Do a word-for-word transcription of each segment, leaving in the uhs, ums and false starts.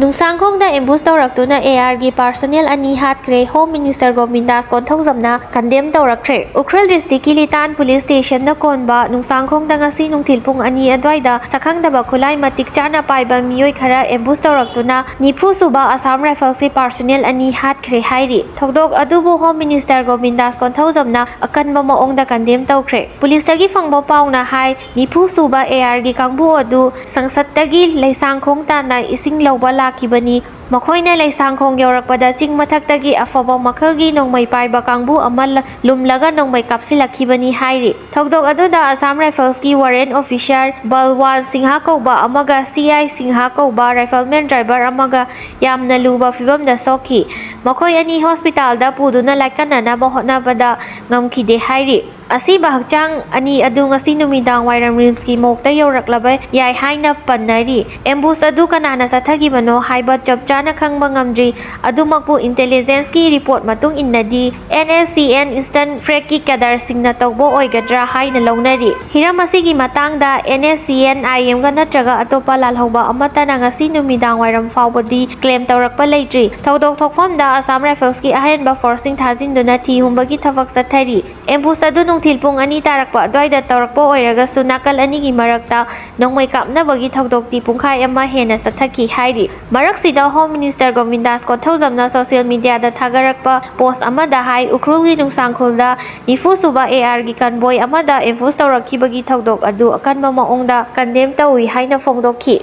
ꯅꯨꯡꯁꯥꯡꯈꯣꯡꯗ ambush ꯇꯧꯔꯛꯇꯨꯅ ꯑꯦ ꯑꯥꯔꯒꯤ personal ꯑꯅꯤ ꯍꯥꯠꯈ꯭ꯔꯦ꯫ ꯍꯣꯝ ꯃꯤꯅꯤꯁꯇꯔ ꯒꯣꯕꯤꯟꯗꯥꯁ ꯀꯣꯟꯊꯧꯖꯝꯅ ꯀꯟꯗꯦꯝ ꯇꯧꯔꯛꯈ꯭ꯔꯦ꯫ ꯎꯈ꯭ꯔꯨꯜ ꯗꯤꯁꯇ꯭ꯔꯤꯛꯀꯤ ꯂꯤꯇꯥꯟ ꯄꯨꯂꯤꯁ ꯁ꯭ꯇꯦꯁꯟꯗ ꯀꯣꯟꯕ ꯅꯨꯡꯁꯥꯡꯈꯣꯡꯗ ꯉꯁꯤ ꯅꯨꯡꯊꯤꯜ ꯄꯨꯡ ꯑꯅꯤ ꯑꯗꯨꯋꯥꯏꯗ ꯁꯛꯈꯪꯗꯕ ꯈꯨꯠꯂꯥꯏ ꯃꯇꯤꯛ ꯆꯥꯅ ꯄꯥꯏꯕ ꯃꯤꯑꯣꯏ ꯈꯔ ꯑꯦꯝꯕꯨꯁ ꯇꯧꯔꯛꯇꯨꯅ ꯅꯤꯐꯨ ꯁꯨꯕ ꯑꯁꯥꯝ ꯔꯥꯏꯐꯜꯁꯀꯤ ꯄꯥꯔꯁꯣꯅꯦꯜ ꯑꯅꯤ ꯍꯥꯠꯈ꯭ꯔꯦ ꯍꯥꯏꯔꯤ꯫ ꯊꯧꯗꯣꯛ ꯑꯗꯨꯕꯨ ꯍꯣꯝ ꯃꯤꯅꯤꯁꯇꯔ ꯒꯣꯕꯤꯟꯗꯥꯁ ꯀꯣꯟꯊꯧꯖꯝꯅ ꯑꯀꯟꯕ ꯃꯑꯣꯡꯗ ꯀꯟꯗꯦꯝ ꯇꯧꯈ꯭ꯔꯦ꯫ ꯄꯨꯂꯤꯁꯇꯒꯤ ꯐꯪꯕ ꯄꯥꯎꯅ ꯍꯥꯏ, ꯅꯤꯐꯨ ꯁꯨꯕ ꯑꯦ ꯑꯥꯔꯒꯤ ꯀꯥꯡꯕꯨ ꯑꯗꯨ ꯁꯪꯁꯠꯇꯒꯤ ꯂꯩꯁꯥꯡꯈꯣꯡ ꯇꯥꯟꯅ ꯏꯁꯤꯡ ꯂꯧꯕ ꯂꯥꯛꯈꯤꯕꯅꯤ꯫ ꯃꯈꯣꯏꯅ ꯂꯩꯁꯥꯡꯈꯣꯡ ꯌꯧꯔꯛꯄꯗ ꯆꯤꯡ ꯃꯊꯛꯇꯒꯤ ꯑꯐꯕ ꯃꯈꯜꯒꯤ ꯅꯣꯡꯃꯩ ꯄꯥꯏꯕ ꯀꯥꯡꯕꯨ ꯑꯃ ꯂ-, ꯂꯨꯝꯂꯒ ꯅꯣꯡꯃꯩ ꯀꯥꯞꯁꯤꯜꯂꯛꯈꯤꯕꯅꯤ ꯍꯥꯏꯔꯤ꯫ ꯊꯧꯗꯣꯛ ꯑꯗꯨꯗ ꯑꯁꯥꯝ ꯔꯥꯏꯐꯜꯁꯀꯤ ꯋꯥꯔꯦꯟ ꯑꯣꯐꯤꯁꯥꯔ ꯕꯜꯋꯥꯟ ꯁꯤꯡꯍ ꯀꯧꯕ ꯑꯃꯒ ꯁꯤ ꯑꯥꯏ ꯁꯤꯡꯍ ꯀꯧꯕ ꯔꯥꯏꯐꯜꯃꯦꯟ ꯗ꯭ꯔꯥꯏꯚꯔ ꯑꯃꯒ ꯌꯥꯝꯅ ꯂꯨꯕ ꯐꯤꯕꯝꯗ ꯁꯣꯛꯈꯤ꯫ ꯃꯈꯣꯏ ꯑꯅꯤ ꯍꯣꯁꯄꯤꯇꯥꯜꯗ ꯄꯨꯗꯨꯅ ꯂꯥꯏꯀꯠꯅꯅꯕ ꯍꯣꯠꯅꯕꯗ ꯉꯝꯈꯤꯗꯦ ꯍꯥꯏꯔꯤ꯫ ꯑꯁꯤꯕ ꯍꯛꯆꯥꯡ ꯑꯅꯤ ꯑꯗꯨ ꯉꯁꯤ ꯅꯨꯃꯤꯗꯥꯡ ꯋꯥꯏꯔꯝ ꯔꯤꯝꯁꯀꯤ ꯃꯣꯛꯇ ꯌꯧꯔꯛꯂꯕ ꯌꯥꯏ ꯍꯥꯏꯅ ꯄꯟꯅꯔꯤ꯫ ꯑꯦꯝꯕꯨꯁ ꯑꯗꯨ ꯀꯅꯥꯅ ꯆꯠꯊꯈꯤꯕꯅꯣ ꯍꯥꯏꯕ ꯆꯞ ꯆꯥꯅ ꯈꯪꯕ ꯉꯝꯗ꯭ꯔꯤ꯫ ꯑꯗꯨꯃꯛꯄꯨ ꯏꯟꯇꯦꯂꯤꯖꯦꯟꯁꯀꯤ ꯔꯤꯄꯣꯔꯠ ꯃꯇꯨꯡ ꯏꯟꯅꯗꯤ, and S C and eastern ꯐ꯭ꯔꯦꯛꯀꯤ ꯀꯦꯗꯔꯁꯤꯡꯅ ꯇꯧꯕ ꯑꯣꯏꯒꯗ꯭ꯔꯥ ꯍꯥꯏꯅ ꯂꯧꯅꯔꯤ꯫ ꯍꯤꯔꯝ ꯑꯁꯤꯒꯤ ꯃꯇꯥꯡꯗ ꯑꯦꯟ ꯑꯦꯁ ꯁꯤ ꯑꯦꯟ ꯑꯥꯏ ꯑꯦꯝꯒ ꯅꯠꯇ꯭ꯔꯒ ꯑꯇꯣꯞꯄ ꯂꯥꯜꯍꯧꯕ ꯑꯃꯠꯇꯅ ꯉꯁꯤ ꯅꯨꯃꯤꯗꯥꯡ ꯋꯥꯏꯔꯝ ꯐꯥꯎꯕꯗꯤ ꯀ꯭ꯂꯦꯝ ꯇꯧꯔꯛꯄ ꯂꯩꯇ꯭ꯔꯤ꯫ ꯊꯧꯗꯣꯛ ꯊꯣꯛꯐꯝꯗ ꯑꯁꯥꯝ ꯔꯥꯏꯐꯜꯁꯀꯤ ꯑꯍꯦꯟꯕ ꯐꯣꯔꯁꯁꯤꯡ ꯊꯥꯖꯤꯟꯗꯨꯅ ꯊꯤ ꯍꯨꯝꯕꯒꯤ ꯊꯕꯛ ꯆꯠꯊꯔꯤ꯫ ꯑꯦꯝꯕꯨꯁ ꯑꯗꯨ ꯅꯨꯡꯊꯤꯜ ꯄꯨꯡ ꯑꯅꯤ ꯇꯥꯔꯛꯄ ꯑꯗꯨꯋꯥꯏꯗ ꯇꯧꯔꯛꯄ ꯑꯣꯏꯔꯒꯁꯨ, ꯅꯥꯀꯜ ꯑꯅꯤꯒꯤ ꯃꯔꯛꯇ ꯅꯣꯡꯃꯩ ꯀꯥꯞꯅꯕꯒꯤ ꯊꯧꯗꯣꯛꯇꯤ ꯄꯨꯡꯈꯥꯏ ꯑꯃ ꯍꯦꯟꯅ ꯆꯠꯊꯈꯤ ꯍꯥꯏꯔꯤ꯫ ꯃꯔꯛꯁꯤꯗ, ꯍꯣꯝ ꯃꯤꯅꯤꯁꯇꯔ ꯒꯣꯕꯤꯟꯗꯥꯁ ꯀꯣꯟꯊꯧꯖꯝꯅ ꯁꯣꯁꯤꯌꯦꯜ ꯃꯤꯗꯤꯌꯥꯗ ꯊꯥꯒꯠꯂꯛꯄ ꯄꯣꯁ ꯑꯃꯗ ꯍꯥꯏ, ꯎꯈ꯭ꯔꯨꯜꯒꯤ ꯅꯨꯡꯁꯥꯡꯈꯨꯜꯗ ꯅꯤꯐꯨ ꯁꯨꯕ ꯑꯦ ꯑꯥꯔꯒꯤ ꯀꯟꯕꯣꯏ ꯑꯃꯗ ꯑꯦꯝꯕꯨꯁ ꯇꯧꯔꯛꯈꯤꯕꯒꯤ ꯊꯧꯗꯣꯛ ꯑꯗꯨ ꯑꯀꯟꯕ ꯃꯑꯣꯡꯗ ꯀꯟꯗꯦꯝ ꯇꯧꯏ ꯍꯥꯏꯅ ꯐꯣꯡꯗꯣꯛꯈꯤ꯫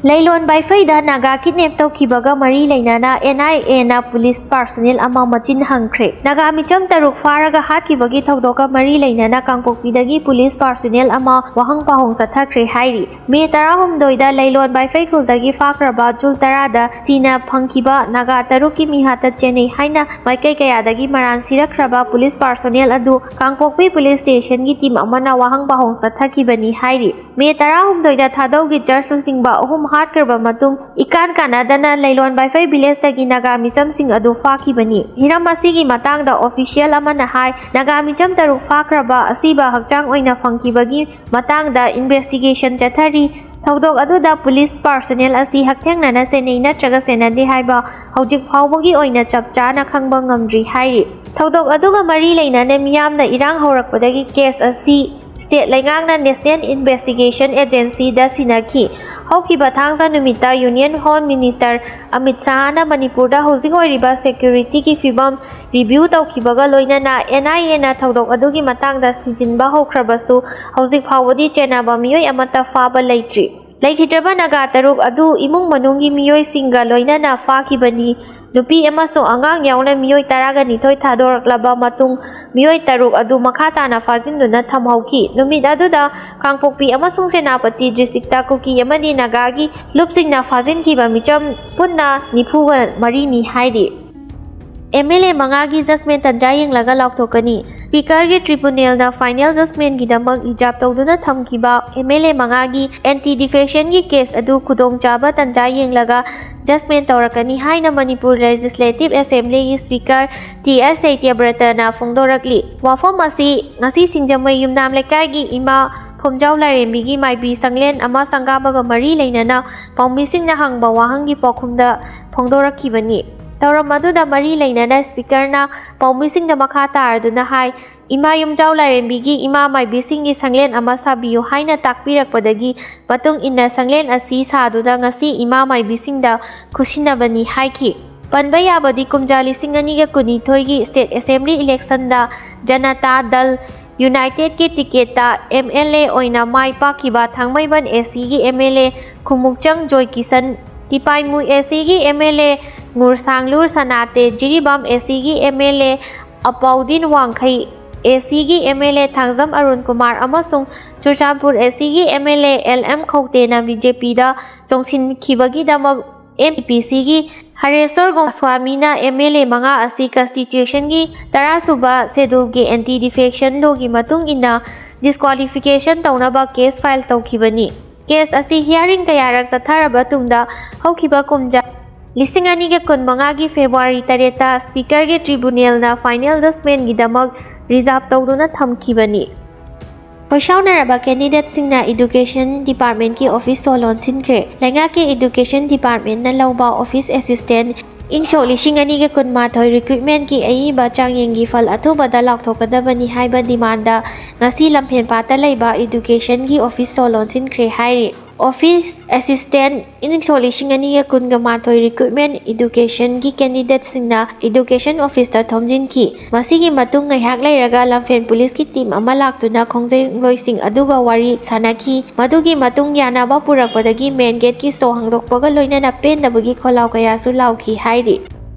ꯂꯩꯂꯣꯟ ꯕꯥꯏꯐꯩꯗ ꯅꯥꯒꯥ ꯀꯤꯗꯅꯦꯞ ꯇꯧꯈꯤꯕꯒ ꯃꯔꯤ ꯂꯩꯅꯅ ꯑꯦꯟ ꯑꯥꯏ ꯑꯦꯅ ꯄꯨꯂꯤꯁ ꯄꯥꯔꯁꯣꯅꯦꯜ ꯑꯃ ꯃꯆꯤꯟ ꯍꯪꯈ꯭ꯔꯦ꯫ ꯅꯥꯒꯥ ꯃꯤꯆꯝ ꯇꯔꯨꯛ ꯐꯥꯔꯒ ꯍꯥꯠꯈꯤꯕꯒꯤ ꯊꯧꯗꯣꯛꯀ ꯃꯔꯤ ꯂꯩꯅꯅ ꯀꯥꯡꯄꯣꯛꯄꯤꯗꯒꯤ ꯄꯨꯂꯤꯁ ꯄꯥꯔꯁꯣꯅꯦꯜ ꯑꯃ ꯋꯥꯍꯪ ꯄꯥꯎꯍꯪ ꯆꯠꯊꯈ꯭ꯔꯦ ꯍꯥꯏꯔꯤ꯫ ꯃꯦ ꯇꯔꯥꯍꯨꯝꯗꯣꯏꯗ ꯂꯩꯂꯣꯟ ꯕꯥꯏꯐꯩ ꯈꯨꯜꯗꯒꯤ ꯐꯥꯈ꯭ꯔꯕ ꯖꯨꯜ ꯇꯔꯥꯗ ꯁꯤꯅ ꯐꯪꯈꯤꯕ ꯅꯥꯒꯥ ꯇꯔꯨꯛꯀꯤ ꯃꯤꯍꯥꯠꯇ ꯆꯦꯟꯅꯩ ꯍꯥꯏꯅ ꯃꯥꯏꯀꯩ ꯀꯌꯥꯗꯒꯤ ꯃꯔꯥꯟ ꯁꯤꯔꯛꯈ꯭ꯔꯕ ꯄꯨꯂꯤꯁ ꯄꯥꯔꯁꯣꯅꯦꯜ ꯑꯗꯨ ꯀꯥꯡꯄꯣꯛꯄꯤ ꯄꯨꯂꯤꯁ ꯁ꯭ꯇꯦꯁꯟꯒꯤ ꯇꯤꯝ ꯑꯃꯅ ꯋꯥꯍꯪ ꯄꯥꯎꯍꯪ ꯆꯠꯊꯈꯤꯕꯅꯤ ꯍꯥꯏꯔꯤ꯫ ꯃꯦ ꯇꯔꯥꯍꯨꯝꯗꯣꯏꯗ ꯊꯥꯗꯧꯒꯤ ꯆꯔꯆ ꯂꯨꯆꯤꯡꯕ ꯑꯍꯨꯝ ꯍꯥꯠꯈ꯭ꯔꯕ ꯃꯇꯨꯡ ꯏꯀꯥꯟ ꯀꯥꯟꯅꯗꯅ ꯂꯩꯂꯣꯟ ꯕꯥꯏꯐꯩ ꯚꯤꯂꯦꯖꯇꯒꯤ ꯅꯥꯒꯥ ꯃꯤꯆꯝꯁꯤꯡ ꯑꯗꯨ ꯐꯥꯈꯤꯕꯅꯤ꯫ ꯍꯤꯔꯝ ꯑꯁꯤꯒꯤ ꯃꯇꯥꯡꯗ ꯑꯣꯐꯤꯁꯤꯌꯦꯜ ꯑꯃꯅ ꯍꯥꯏ, ꯅꯥꯒꯥ ꯃꯤꯆꯝ ꯇꯔꯨꯛ ꯐꯥꯈ꯭ꯔꯕ ꯑꯁꯤꯕ ꯍꯛꯆꯥꯡ ꯑꯣꯏꯅ ꯐꯪꯈꯤꯕꯒꯤ ꯃꯇꯥꯡꯗ ꯏꯟꯚꯦꯁꯇꯤꯒꯦꯁꯟ ꯆꯠꯊꯔꯤ꯫ ꯊꯧꯗꯣꯛ ꯑꯗꯨꯗ ꯄꯨꯂꯤꯁ ꯄꯥꯔꯁꯣꯅꯦꯜ ꯑꯁꯤ ꯍꯛꯊꯦꯡꯅꯅ ꯆꯦꯟꯅꯩ ꯅꯠꯇ꯭ꯔꯒ ꯆꯦꯟꯅꯗꯦ ꯍꯥꯏꯕ ꯍꯧꯖꯤꯛ ꯐꯥꯎꯕꯒꯤ ꯑꯣꯏꯅ ꯆꯞ ꯆꯥꯅ ꯈꯪꯕ ꯉꯝꯗ꯭ꯔꯤ ꯍꯥꯏꯔꯤ꯫ ꯊꯧꯗꯣꯛ ꯑꯗꯨꯒ ꯃꯔꯤ ꯂꯩꯅꯅ ꯃꯤꯌꯥꯝꯅ ꯏꯔꯥꯡ ꯍꯧꯔꯛꯄꯗꯒꯤ ꯀꯦꯁ ꯑꯁꯤ ꯁ꯭ꯇꯦꯠ ꯂꯩꯉꯥꯛꯅ ꯅꯦꯁꯅꯦꯜ ꯏꯟꯚꯦꯁꯇꯤꯒꯦꯁꯟ ꯑꯦꯖꯦꯟꯁꯤꯗ ꯁꯤꯟꯅꯈꯤ꯫ ꯍꯧꯈꯤꯕ ꯊꯥꯡꯖ ꯅꯨꯃꯤꯠꯇ ꯌꯨꯅꯤꯌꯟ ꯍꯣꯝ ꯃꯤꯅꯤꯁꯇꯔ ꯑꯃꯤꯠ ꯁꯥꯍꯅ ꯃꯅꯤꯄꯨꯔꯗ ꯍꯧꯖꯤꯛ ꯑꯣꯏꯔꯤꯕ ꯁꯦꯀ꯭ꯌꯨꯔꯤꯇꯤꯒꯤ ꯐꯤꯕꯝ ꯔꯤꯚ꯭ꯌꯨ ꯇꯧꯈꯤꯕꯒ ꯂꯣꯏꯅꯅ ꯑꯦꯟ ꯑꯥꯏ ꯑꯦꯅ ꯊꯧꯗꯣꯛ ꯑꯗꯨꯒꯤ ꯃꯇꯥꯡꯗ ꯊꯤꯖꯤꯟꯕ ꯍꯧꯈ꯭ꯔꯕꯁꯨ, ꯍꯧꯖꯤꯛ ꯐꯥꯎꯕꯗꯤ ꯆꯦꯟꯅꯕ ꯃꯤꯑꯣꯏ ꯑꯃꯠꯇ ꯐꯥꯕ ꯂꯩꯇ꯭ꯔꯤ꯫ ꯂꯩꯈꯤꯗ꯭ꯔꯕ ꯅꯥꯒꯥ ꯇꯔꯨꯛ ꯑꯗꯨ ꯏꯃꯨꯡ ꯃꯅꯨꯡꯒꯤ ꯃꯤꯑꯣꯏꯁꯤꯡꯒ ꯂꯣꯏꯅꯅ ꯐꯥꯈꯤꯕꯅꯤ꯫ ꯅꯨꯄꯤ ꯑꯃꯁꯨꯡ ꯑꯉꯥꯡ ꯌꯥꯎꯅ ꯃꯤꯑꯣꯏ ꯇꯔꯥꯒ ꯅꯤꯊꯣꯏ ꯊꯥꯗꯣꯔꯛꯂꯕ ꯃꯇꯨꯡ, ꯃꯤꯑꯣꯏ ꯇꯔꯨꯛ ꯑꯗꯨ ꯃꯈꯥ ꯇꯥꯅ ꯐꯥꯖꯤꯟꯗꯨꯅ ꯊꯝꯍꯧꯈꯤ꯫ ꯅꯨꯃꯤꯠ ꯑꯗꯨꯗ ꯀꯥꯡꯄꯣꯛꯄꯤ ꯑꯃꯁꯨꯡ ꯁꯦꯅꯥꯄꯇꯤ ꯗꯤꯁꯇ꯭ꯔꯤꯛꯇ ꯀꯨꯀꯤ ꯑꯃꯗꯤ ꯅꯥꯒꯥꯒꯤ ꯂꯨꯞꯁꯤꯡꯅ ꯐꯥꯖꯤꯟꯈꯤꯕ ꯃꯤꯆꯝ ꯄꯨꯟꯅ ꯅꯤꯐꯨꯒ ꯃꯔꯤꯅꯤ ꯍꯥꯏꯔꯤ꯫ ꯑꯦꯝ ꯑꯦꯜ ꯑꯦ ꯃꯉꯥꯒꯤ ꯖꯁꯃꯦꯟ ꯇꯟꯖꯥ ꯌꯦꯡꯂꯒ ꯂꯥꯎꯊꯣꯛꯀꯅꯤ꯫ ꯁ꯭ꯄꯤꯀꯔꯒꯤ ꯇ꯭ꯔꯤꯕꯨꯅꯦꯜꯅ ꯐꯥꯏꯅꯦꯜ ꯖꯁꯃꯦꯟꯒꯤꯗꯃꯛ ꯔꯤꯖꯥꯔꯚ ꯇꯧꯗꯨꯅ ꯊꯝꯈꯤꯕ ꯑꯦꯝ ꯑꯦꯜ ꯑꯦ ꯃꯉꯥꯒꯤ ꯑꯦꯟꯇꯤ ꯗꯤꯐꯦꯛꯁꯟꯒꯤ ꯀꯦꯁ ꯑꯗꯨ ꯈꯨꯗꯣꯡꯆꯥꯕ ꯇꯟꯖꯥ ꯌꯦꯡꯂꯒ ꯖꯁꯃꯦꯟ ꯇꯧꯔꯛꯀꯅꯤ ꯍꯥꯏꯅ ꯃꯅꯤꯄꯨꯔ ꯂꯦꯖꯤꯁꯂꯦꯇꯤꯚ ꯑꯦꯁꯦꯝꯕ꯭ꯂꯤꯒꯤ ꯁ꯭ꯄꯤꯀꯔ ꯇꯤ ꯑꯦꯁ ꯁꯩꯇ꯭ꯌꯕ꯭ꯔꯇꯅ ꯐꯣꯡꯗꯣꯔꯛꯂꯤ꯫ ꯋꯥꯐꯝ ꯑꯁꯤ ꯉꯁꯤ ꯁꯤꯡꯖꯃꯩ ꯌꯨꯝꯅꯥꯝ ꯂꯩꯀꯥꯏꯒꯤ ꯏꯃꯥ ꯐꯨꯝꯖꯥꯎ ꯂꯥꯏꯔꯦꯝꯕꯤꯒꯤ ꯃꯥꯏꯕꯤ ꯁꯪꯂꯦꯟ ꯑꯃ ꯁꯪꯒꯥꯕꯒ ꯃꯔꯤ ꯂꯩꯅꯅ ꯄꯥꯎꯃꯤꯁꯤꯡꯅ ꯍꯪꯕ ꯋꯥꯍꯪꯒꯤ ꯄꯥꯎꯈꯨꯝꯗ ꯐꯣꯡꯗꯣꯔꯛꯈꯤꯕꯅꯤ꯫ ꯊꯧꯔꯝ ꯑꯗꯨꯗ ꯃꯔꯤ ꯂꯩꯅꯅ ꯁ꯭ꯄꯤꯀꯔꯅ ꯄꯥꯎꯃꯤꯁꯤꯡꯗ ꯃꯈꯥ ꯇꯥꯔꯗꯨꯅ ꯍꯥꯏ, ꯏꯃꯥ ꯌꯨꯝꯖꯥꯎ ꯂꯥꯏꯔꯦꯝꯕꯤꯒꯤ ꯏꯃꯥ ꯃꯥꯏꯕꯤꯁꯤꯡꯒꯤ ꯁꯪꯂꯦꯟ ꯑꯃ ꯁꯥꯕꯤꯌꯨ ꯍꯥꯏꯅ ꯇꯥꯛꯄꯤꯔꯛꯄꯗꯒꯤ ꯃꯇꯨꯡ ꯏꯟꯅ ꯁꯪꯂꯦꯟ ꯑꯁꯤ ꯁꯥꯗꯨꯅ ꯉꯁꯤ ꯏꯃꯥ ꯃꯥꯏꯕꯤꯁꯤꯡꯗ ꯈꯨꯠꯁꯤꯟꯅꯕꯅꯤ ꯍꯥꯏꯈꯤ꯫ ꯄꯟꯕ ꯌꯥꯕꯗꯤ ꯀꯨꯝꯖꯥ ꯂꯤꯁꯤꯡ ꯑꯅꯤꯒ ꯀꯨꯟꯅꯤꯊꯣꯏꯒꯤ ꯁ꯭ꯇꯦꯠ ꯑꯦꯁꯦꯝꯕ꯭ꯂꯤ ꯏꯂꯦꯛꯁꯟꯗ ꯖꯅꯇꯥ ꯗꯜ ꯌꯨꯅꯥꯏꯇꯦꯗꯀꯤ ꯇꯤꯀꯦꯠꯇ ꯑꯦꯝ ꯑꯦꯜ ꯑꯦ ꯑꯣꯏꯅ ꯃꯥꯏ ꯄꯥꯛꯈꯤꯕ ꯊꯥꯡꯃꯩꯕꯟ ꯑꯦ ꯁꯤꯒꯤ M L A ꯈꯨꯃꯨꯛꯆꯪ Joykishan, Tipaimukh A ꯁꯤꯒꯤ M L A Ngursanglur Sanate, Jiribam A ꯁꯤꯒꯤ M L A Ashabuddin Wangkhei, A ꯁꯤꯒꯤ M L A Thangjam Arun Kumar ꯑꯃꯁꯨꯡ ꯆꯨꯔꯆꯥꯟꯄꯨꯔ ꯑꯦ ꯁꯤꯒꯤ M L A L M ꯈꯧꯇꯦꯅ ꯕꯤ ꯖꯦ ꯄꯤꯗ ꯆꯣꯡꯁꯤꯟꯈꯤꯕꯒꯤꯗꯃꯛ ꯑꯦꯝ ꯄꯤ ꯁꯤꯒꯤ ꯍꯔꯦꯁꯣꯔ ꯒꯣꯁ꯭ꯋꯥꯃꯤꯅ ꯑꯦꯝ ꯑꯦꯜ ꯑꯦ ꯃꯉꯥ ꯑꯁꯤ ꯀꯟꯁꯇꯤꯇ꯭ꯌꯨꯁꯟꯒꯤ ꯇꯔꯥꯁꯨꯕ ꯁꯦꯗꯨꯜꯒꯤ ꯑꯦꯟꯇꯤ ꯗꯤꯐꯦꯛꯁꯟ ꯂꯣꯒꯤ ꯃꯇꯨꯡ ꯏꯟꯅ ꯗꯤꯁꯀ꯭ꯋꯥꯂꯤꯐꯤꯀꯦꯁꯟ ꯇꯧꯅꯕ ꯀꯦꯁ ꯐꯥꯏꯜ ꯇꯧꯈꯤꯕꯅꯤ꯫ ꯀꯦꯁ ꯑꯁꯤ ꯍꯤꯌꯥꯔꯤꯡ ꯀꯌꯥꯔꯛ ꯆꯠꯊꯔꯕ ꯇꯨꯡꯗ ꯍꯧꯈꯤꯕ ꯀꯨꯝꯖꯥ ꯂꯤꯁꯤꯡ ꯑꯅꯤꯒ ꯀꯨꯟꯃꯉꯥꯒꯤ ꯐꯦꯕ꯭ꯔꯨꯋꯥꯔꯤ ꯇꯔꯦꯠꯇ ꯁ꯭ꯄꯤꯀꯔꯒꯤ ꯇ꯭ꯔꯤꯕꯨꯅꯦꯜꯅ ꯐꯥꯏꯅꯦꯜ ꯖꯖꯃꯦꯟꯒꯤꯗꯃꯛ ꯔꯤꯖꯥꯔꯚ ꯇꯧꯗꯨꯅ ꯊꯝꯈꯤꯕꯅꯤ꯫ ꯈꯣꯏꯁꯥꯎꯅꯔꯕ ꯀꯦꯟꯗꯤꯗꯦꯠꯁꯤꯡꯅ ꯏꯗꯨꯀꯦꯁꯟ ꯗꯤꯄꯥꯔꯠꯃꯦꯟꯠꯀꯤ ꯑꯣꯐꯤꯁ ꯁꯣ ꯂꯣꯟꯁꯤꯟꯈ꯭ꯔꯦ꯫ ꯂꯩꯉꯥꯛꯀꯤ ꯏꯗꯨꯀꯦꯁꯟ ꯗꯤꯄꯥꯔꯠꯃꯦꯟꯠꯅ ꯂꯧꯕ ꯑꯣꯐꯤꯁ ꯑꯦꯁꯤꯁꯇꯦꯟꯠ ꯏꯪ ꯁꯣꯛ ꯂꯤꯁꯤꯡ ꯑꯅꯤꯒ ꯀꯨꯟꯃꯥꯊꯣꯏ ꯔꯤꯀ꯭ꯔꯨꯠꯃꯦꯟꯠꯀꯤ ꯑꯏꯕ ꯆꯥꯡꯌꯦꯡꯒꯤ ꯐꯜ ꯑꯊꯨꯕꯗ ꯂꯥꯎꯊꯣꯛꯀꯗꯕꯅꯤ ꯍꯥꯏꯕ ꯗꯤꯃꯥꯟꯗ ꯉꯁꯤ ꯂꯝꯐꯦꯜꯄꯥꯠꯇ ꯂꯩꯕ ꯏꯗꯨꯀꯦꯁꯟꯒꯤ ꯑꯣꯐꯤꯁ ꯁꯣ ꯂꯣꯟꯁꯤꯟꯈ꯭ꯔꯦ ꯍꯥꯏꯔꯤ꯫ ꯑꯣꯐꯤꯁ ꯑꯦꯁꯤꯁꯇꯦꯟꯠ ꯏꯪ ꯁꯣꯛ ꯂꯤꯁꯤꯡ ꯑꯅꯤꯒ ꯀꯨꯟꯒ ꯃꯥꯊꯣꯏ ꯔꯤꯀ꯭ꯔꯨꯠꯃꯦꯟꯠ ꯏꯗꯨꯀꯦꯁꯟꯒꯤ ꯀꯦꯟꯗꯤꯗꯦꯠꯁꯤꯡꯅ ꯏꯗꯨꯀꯦꯁꯟ ꯑꯣꯐꯤꯁꯇ ꯊꯣꯝꯖꯤꯟꯈꯤ꯫ ꯃꯁꯤꯒꯤ ꯃꯇꯨꯡ ꯉꯥꯏꯍꯥꯛ ꯂꯩꯔꯒ ꯂꯝꯐꯦꯜ ꯄꯨꯂꯤꯁꯀꯤ ꯇꯤꯝ ꯑꯃ ꯂꯥꯛꯇꯨꯅ ꯈꯣꯡꯖꯪꯂꯣꯏꯁꯤꯡ ꯑꯗꯨꯒ ꯋꯥꯔꯤ ꯁꯥꯅꯈꯤ꯫ ꯃꯗꯨꯒꯤ ꯃꯇꯨꯡ ꯌꯥꯅꯕ ꯄꯨꯔꯛꯄꯗꯒꯤ ꯃꯦꯟ ꯒꯦꯠꯀꯤ ꯁꯣ ꯍꯥꯡꯗꯣꯛꯄꯒ ꯂꯣꯏꯅꯅ ꯄꯦꯟꯗꯕꯒꯤ ꯈꯣꯜꯂꯥꯎ ꯀꯌꯥꯁꯨ ꯂꯥꯎꯈꯤ ꯍꯥꯏꯔꯤ꯫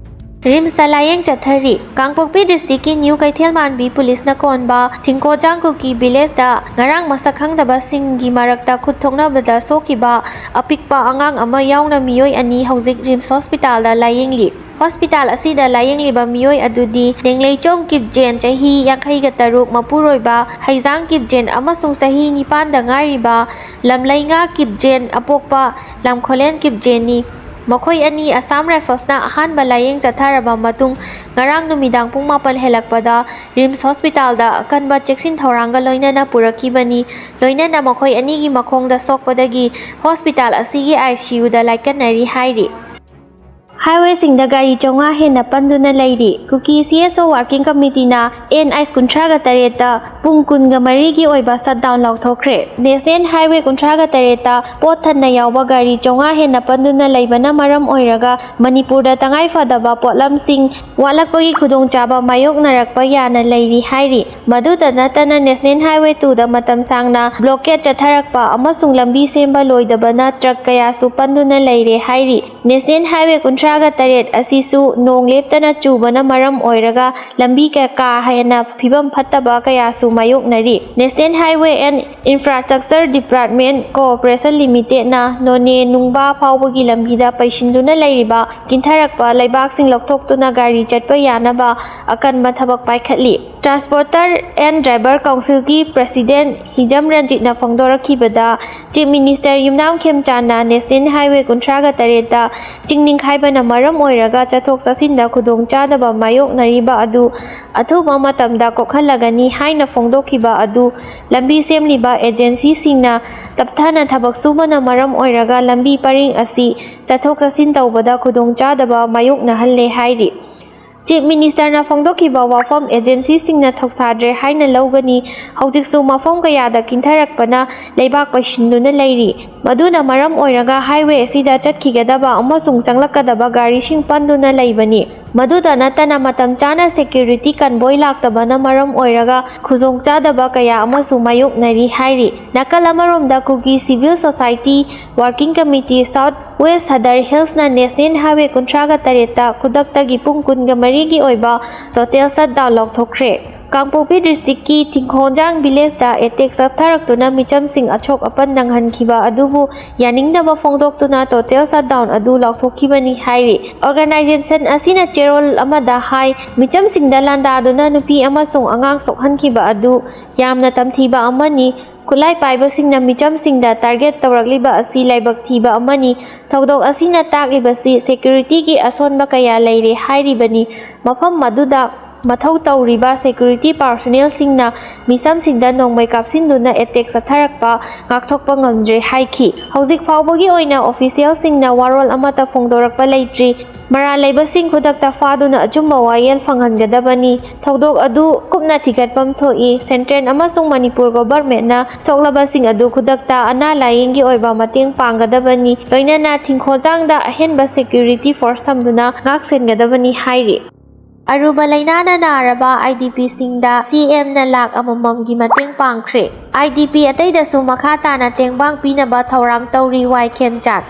ꯔꯤꯝꯁꯇ ꯂꯥꯌꯦꯡ ꯆꯠꯊꯔꯤ꯫ ꯀꯥꯡꯄꯣꯛꯄꯤ ꯗꯤꯁꯇ꯭ꯔꯤꯛꯀꯤ ꯅ꯭ꯌꯨ ꯀꯩꯊꯦꯜꯃꯥꯟꯕꯤ ꯄꯨꯂꯤꯁꯅ ꯀꯣꯟꯕ ꯊꯤꯡꯀꯣꯖꯥꯡ ꯀꯨꯀꯤ ꯚꯤꯂꯦꯖꯇ ꯉꯔꯥꯡ ꯃꯁꯛ ꯈꯪꯗꯕꯁꯤꯡꯒꯤ ꯃꯔꯛꯇ ꯈꯨꯠ ꯊꯣꯛꯅꯕꯗ ꯁꯣꯛꯈꯤꯕ ꯑꯄꯤꯛꯄ ꯑꯉꯥꯡ ꯑꯃ ꯌꯥꯎꯅ ꯃꯤꯑꯣꯏ ꯑꯅꯤ ꯍꯧꯖꯤꯛ ꯔꯤꯝꯁ ꯍꯣꯁꯄꯤꯇꯥꯜꯗ ꯂꯥꯌꯦꯡꯂꯤ꯫ ꯍꯣꯁꯄꯤꯇꯥꯜ ꯑꯁꯤꯗ ꯂꯥꯌꯦꯡꯂꯤꯕ ꯃꯤꯑꯣꯏ ꯑꯗꯨꯗꯤ ꯅꯦꯡꯂꯩꯆꯣꯡ ꯀꯤꯞꯖꯦꯟ, ꯆꯍꯤ ꯌꯥꯡꯈꯩꯒ ꯇꯔꯨꯛ, ꯃꯄꯨꯔꯣꯏꯕ ꯍꯩꯖꯥꯡ ꯀꯤꯞꯖꯦꯟ ꯑꯃꯁꯨꯡ ꯆꯍꯤ ꯅꯤꯄꯥꯟꯗ ꯉꯥꯏꯔꯤꯕ ꯂꯝꯂꯩꯉꯥ ꯀꯤꯞꯖꯦꯟ, ꯑꯄꯣꯛꯄ ꯂꯝꯈꯣꯂꯦꯟ ꯀꯤꯞꯖꯦꯟꯅꯤ꯫ ꯃꯈꯣꯏ ꯑꯅꯤ ꯑꯁꯥꯝ ꯔꯥꯏꯐꯜꯁꯅ ꯑꯍꯥꯟꯕ ꯂꯥꯌꯦꯡ ꯆꯠꯊꯔꯕ ꯃꯇꯨꯡ ꯉꯔꯥꯡ ꯅꯨꯃꯤꯗꯥꯡ ꯄꯨꯡ ꯃꯥꯄꯟ ꯍꯦꯜꯂꯛꯄꯗ ꯔꯤꯝꯁ ꯍꯣꯁꯄꯤꯇꯥꯜꯗ ꯑꯀꯟꯕ ꯆꯦꯛꯁꯤꯟ ꯊꯧꯔꯥꯡꯒ ꯂꯣꯏꯅꯅ ꯄꯨꯔꯛꯈꯤꯕꯅꯤ꯫ ꯂꯣꯏꯅꯅ ꯃꯈꯣꯏ ꯑꯅꯤꯒꯤ ꯃꯈꯣꯡꯗ ꯁꯣꯛꯄꯗꯒꯤ ꯍꯣꯁꯄꯤꯇꯥꯜ ꯑꯁꯤꯒꯤ ꯑꯥꯏ ꯁꯤ ꯌꯨꯗ ꯂꯥꯏꯀꯠꯅꯔꯤ ꯍꯥꯏꯔꯤ꯫ ꯍꯥꯏꯋꯦꯁꯤꯡꯗ ꯒꯥꯔꯤ ꯆꯥꯝꯃꯉꯥ ꯍꯦꯟꯅ ꯄꯟꯗꯨꯅ ꯂꯩꯔꯤ꯫ ꯀꯨꯀꯤ ꯁꯤ ꯑꯦꯁ ꯑꯣ ꯋꯥꯔꯀꯤꯡ ꯀꯃꯤꯇꯤꯅ ꯑꯦꯟ ꯑꯩꯆ ꯀꯨꯟꯊ꯭ꯔꯥꯒ ꯇꯔꯦꯠꯇ ꯄꯨꯡ ꯀꯨꯟꯒ ꯃꯔꯤꯒꯤ ꯑꯣꯏꯕ ꯁꯠꯗꯥꯎꯟ ꯂꯥꯎꯊꯣꯛꯈ꯭ꯔꯦ꯫ ꯅꯦꯁꯅꯦꯜ ꯍꯥꯏꯋꯦ ꯀꯨꯟꯊ꯭ꯔꯥꯒ ꯇꯔꯦꯠꯇ ꯄꯣꯠ ꯊꯟꯅ ꯌꯥꯎꯕ ꯒꯥꯔꯤ ꯆꯥꯝꯃꯉꯥ ꯍꯦꯟꯅ ꯄꯟꯗꯨꯅ ꯂꯩꯕꯅ ꯃꯔꯝ ꯑꯣꯏꯔꯒ ꯃꯅꯤꯄꯨꯔꯗ ꯇꯉꯥꯏ ꯐꯗꯕ ꯄꯣꯠꯂꯝꯁꯤꯡ ꯋꯥꯠꯂꯛꯄꯒꯤ ꯈꯨꯗꯣꯡꯆꯥꯕ ꯃꯥꯌꯣꯛꯅꯔꯛꯄ ꯌꯥꯅ ꯂꯩꯔꯤ ꯍꯥꯏꯔꯤ꯫ ꯃꯗꯨꯇ ꯅꯠꯇꯅ ꯅꯦꯁꯅꯦꯜ ꯍꯥꯏꯋꯦ ꯇꯨꯗ ꯃꯇꯝ ꯁꯥꯡꯅ ꯕ꯭ꯂꯣꯀꯦꯠ ꯆꯠꯊꯔꯛꯄ ꯑꯃꯁꯨꯡ ꯂꯝꯕꯤ ꯁꯦꯝꯕ ꯂꯣꯏꯗꯕꯅ ꯇ꯭ꯔꯛ ꯀꯌꯥꯁꯨ ꯄꯟꯗꯨꯅ ꯂꯩꯔꯦ ꯍꯥꯏꯔꯤ꯫ ꯅꯦꯁꯅꯦꯜ ꯍꯥꯏꯋꯦ ꯀꯨꯟꯊ꯭ꯔꯥ ꯇꯔꯥꯒ ꯇꯔꯦꯠ ꯑꯁꯤꯁꯨ ꯅꯣꯡ ꯂꯦꯞꯇꯅ ꯆꯨꯕꯅ ꯃꯔꯝ ꯑꯣꯏꯔꯒ ꯂꯝꯕꯤ ꯀ-, ꯀꯥ ꯍꯦꯟꯅ ꯐꯤꯕꯝ ꯐꯠꯇꯕ ꯀꯌꯥꯁꯨ ꯃꯥꯌꯣꯛꯅꯔꯤ꯫ National Highway and Infrastructure Department Corporation Limitedꯅ ꯅꯣꯅꯦ ꯅꯨꯡꯕꯥ ꯐꯥꯎꯕꯒꯤ ꯂꯝꯕꯤꯗ ꯄꯩꯁꯤꯟꯗꯨꯅ ꯂꯩꯔꯤꯕ ꯀꯤꯟꯊꯔꯛꯄ ꯂꯩꯕꯥꯛꯁꯤꯡ ꯂꯧꯊꯣꯛꯇꯨꯅ ꯒꯥꯔꯤ ꯆꯠꯄ ꯌꯥꯅꯕ ꯑꯀꯟꯕ ꯊꯕꯛ ꯄꯥꯏꯈꯠꯂꯤ꯫ Transporter and Driver Councilꯒꯤ President Hijam ꯔꯟꯖꯤꯠꯅ ꯐꯣꯡꯗꯣꯔꯛꯈꯤꯕꯗ, Chief Minister Yumnam ꯈꯦꯝꯆꯥꯟꯅ National Highway ꯀꯨꯟꯊ꯭ꯔꯥꯒ ꯇꯔꯦꯠꯇ ꯆꯤꯡ ꯅꯤꯡꯈꯥꯏꯕꯅ ꯃꯔꯝ ꯑꯣꯏꯔꯒ ꯆꯠꯊꯣꯛ ꯆꯠꯁꯤꯟꯗ ꯈꯨꯗꯣꯡꯆꯥꯗꯕ ꯃꯥꯌꯣꯛꯅꯔꯤꯕ ꯑꯗꯨ ꯑꯊꯨꯕ ꯃꯇꯝꯗ ꯀꯣꯛꯍꯜꯂꯒꯅꯤ ꯍꯥꯏꯅ ꯐꯣꯡꯗꯣꯛꯈꯤꯕ ꯑꯗꯨ ꯂꯝꯕꯤ ꯁꯦꯝꯂꯤꯕ agencyꯁꯤꯡꯅ ꯇꯞꯊꯅ ꯊꯕꯛ ꯁꯨꯕꯅ ꯃꯔꯝ ꯑꯣꯏꯔꯒ ꯂꯝꯕꯤ ꯄꯔꯤꯡ ꯑꯁꯤ ꯆꯠꯊꯣꯛ ꯆꯠꯁꯤꯟ ꯇꯧꯕꯗ ꯈꯨꯗꯣꯡꯆꯥꯗꯕ ꯃꯥꯌꯣꯛꯅꯍꯜꯂꯦ ꯍꯥꯏꯔꯤ꯫ Chief Ministerꯅ ꯐꯣꯡꯗꯣꯛꯈꯤꯕ ꯋꯥꯐꯝ, agencyꯁꯤꯡꯅ ꯊꯧꯁꯥꯗ꯭ꯔꯦ ꯍꯥꯏꯅ ꯂꯧꯒꯅꯤ꯫ ꯍꯧꯖꯤꯛꯁꯨ ꯃꯐꯝ ꯀꯌꯥꯗ ꯀꯤꯟꯊꯔꯛꯄꯅ ꯂꯩꯕꯥꯛ ꯄꯩꯁꯤꯟꯗꯨꯅ ꯂꯩꯔꯤ꯫ ꯃꯗꯨꯅ ꯃꯔꯝ ꯑꯣꯏꯔꯒ highway ꯑꯁꯤꯗ ꯆꯠꯈꯤꯒꯗꯕ ꯑꯃꯁꯨꯡ ꯆꯪꯂꯛꯀꯗꯕ ꯒꯥꯔꯤꯁꯤꯡ ꯄꯟꯗꯨꯅ ꯂꯩꯕꯅꯤ꯫ ꯃꯗꯨꯗ ꯅꯠꯇꯅ ꯃꯇꯝ ꯆꯥꯅ security convoy ꯂꯥꯛꯇꯕꯅ ꯃꯔꯝ ꯑꯣꯏꯔꯒ ꯈꯨꯗꯣꯡꯆꯥꯗꯕ ꯀꯌꯥ ꯑꯃꯁꯨ ꯃꯥꯌꯣꯛꯅꯔꯤ ꯍꯥꯏꯔꯤ꯫ ꯅꯥꯀꯜ ꯑꯃꯔꯣꯝꯗ ꯀꯨꯀꯤ Civil Society Working Committee South West Sadar Hillsꯅ National Highway ꯀꯨꯟꯊ꯭ꯔꯥꯒ ꯇꯔꯦꯠꯇ ꯈꯨꯗꯛꯇꯒꯤ ꯄꯨꯡ ꯀꯨꯟꯒ ꯃꯔꯤꯒꯤ ꯑꯣꯏꯕ total shutdown ꯂꯥꯎꯊꯣꯛꯈ꯭ꯔꯦ꯫ ꯀꯥꯡꯄꯣꯛꯄꯤ districtꯀꯤ ꯊꯤꯡꯈꯣꯡꯖꯥꯡ villageꯇ attack ꯆꯠꯊꯔꯛꯇꯨꯅ ꯃꯤꯆꯝꯁꯤꯡ ꯑꯁꯣꯛ ꯑꯄꯟ ꯅꯪꯍꯟꯈꯤꯕ ꯑꯗꯨꯕꯨ ꯌꯥꯅꯤꯡꯗꯕ ꯐꯣꯡꯗꯣꯛꯇꯨꯅ total shutdown ꯑꯗꯨ ꯂꯥꯎꯊꯣꯛꯈꯤꯕꯅꯤ ꯍꯥꯏꯔꯤ꯫ Organisation ꯑꯁꯤꯅ ꯆꯦꯔꯣꯜ ꯑꯃꯗ ꯍꯥꯏ, ꯃꯤꯆꯝꯁꯤꯡꯗ ꯂꯥꯟꯗꯥꯗꯨꯅ ꯅꯨꯄꯤ ꯑꯃꯁꯨꯡ ꯑꯉꯥꯡ ꯁꯣꯛꯍꯟꯈꯤꯕ ꯑꯗꯨ ꯌꯥꯝꯅ ꯇꯝꯊꯤꯕ ꯑꯃꯅꯤ꯫ ꯈꯨꯠꯂꯥꯏ ꯄꯥꯏꯕꯁꯤꯡꯅ ꯃꯤꯆꯝꯁꯤꯡꯗ target ꯇꯧꯔꯛꯂꯤꯕ ꯑꯁꯤ ꯂꯥꯏꯕꯛ ꯊꯤꯕ ꯑꯃꯅꯤ꯫ ꯊꯧꯗꯣꯛ ꯑꯁꯤꯅ ꯇꯥꯛꯂꯤꯕꯁꯤ securityꯒꯤ ꯑꯁꯣꯟꯕ ꯀꯌꯥ ꯂꯩꯔꯦ ꯍꯥꯏꯔꯤꯕꯅꯤ꯫ ꯃꯐꯝ ꯑꯗꯨꯗ ꯃꯊꯧ ꯇꯧꯔꯤꯕ security personnelꯁꯤꯡꯅ ꯃꯤꯆꯝꯁꯤꯡꯗ ꯅꯣꯡꯃꯩ ꯀꯥꯞꯁꯤꯟꯗꯨꯅ attack ꯆꯠꯊꯔꯛꯄ ꯉꯥꯛꯊꯣꯛꯄ ꯉꯝꯗ꯭ꯔꯦ ꯍꯥꯏꯈꯤ꯫ ꯍꯧꯖꯤꯛ ꯐꯥꯎꯕꯒꯤ ꯑꯣꯏꯅ officialꯁꯤꯡꯅ ꯋꯥꯔꯣꯜ ꯑꯃꯠꯇ ꯐꯣꯡꯗꯣꯔꯛꯄ ꯂꯩꯇ꯭ꯔꯤ꯫ ꯃꯔꯥꯜ ꯂꯩꯕꯁꯤꯡ ꯈꯨꯗꯛꯇ ꯐꯥꯗꯨꯅ ꯑꯆꯨꯝꯕ ꯋꯥꯌꯦꯜ ꯐꯪꯍꯟꯒꯗꯕꯅꯤ꯫ ꯊꯧꯗꯣꯛ ꯑꯗꯨ ꯀꯨꯞꯅ ꯊꯤꯒꯠꯐꯝ ꯊꯣꯛꯏ꯫ Central ꯑꯃꯁꯨꯡ ꯃꯅꯤꯄꯨꯔ governmentꯅ ꯁꯣꯛꯂꯕꯁꯤꯡ ꯑꯗꯨ ꯈꯨꯗꯛꯇ ꯑꯅꯥ ꯂꯥꯌꯦꯡꯒꯤ ꯑꯣꯏꯕ ꯃꯇꯦꯡ ꯄꯥꯡꯒꯗꯕꯅꯤ꯫ ꯂꯣꯏꯅꯅ ꯊꯤꯡꯈꯣꯡꯖꯥꯡꯗ ꯑꯍꯦꯟꯕ security force ꯊꯝꯗꯨꯅ ꯉꯥꯛ ꯁꯦꯟꯒꯗꯕꯅꯤ ꯍꯥꯏꯔꯤ꯫ ꯑꯔꯨꯕ ꯂꯥꯏꯅꯥꯅ ꯅꯥꯔꯕ IDPꯁꯤꯡꯗ CMꯅ ꯂꯥꯈ ꯑꯃꯃꯝꯒꯤ ꯃꯇꯦꯡ ꯄꯥꯡꯈ꯭ꯔꯦ꯫ IDP ꯑꯇꯩꯗꯁꯨ ꯃꯈꯥ ꯇꯥꯅ ꯇꯦꯡꯕꯥꯡ ꯄꯤꯅꯕ ꯊꯧꯔꯥꯡ ꯇꯧꯔꯤ ꯋꯥꯏ ꯈꯦꯝꯆꯥꯟ꯫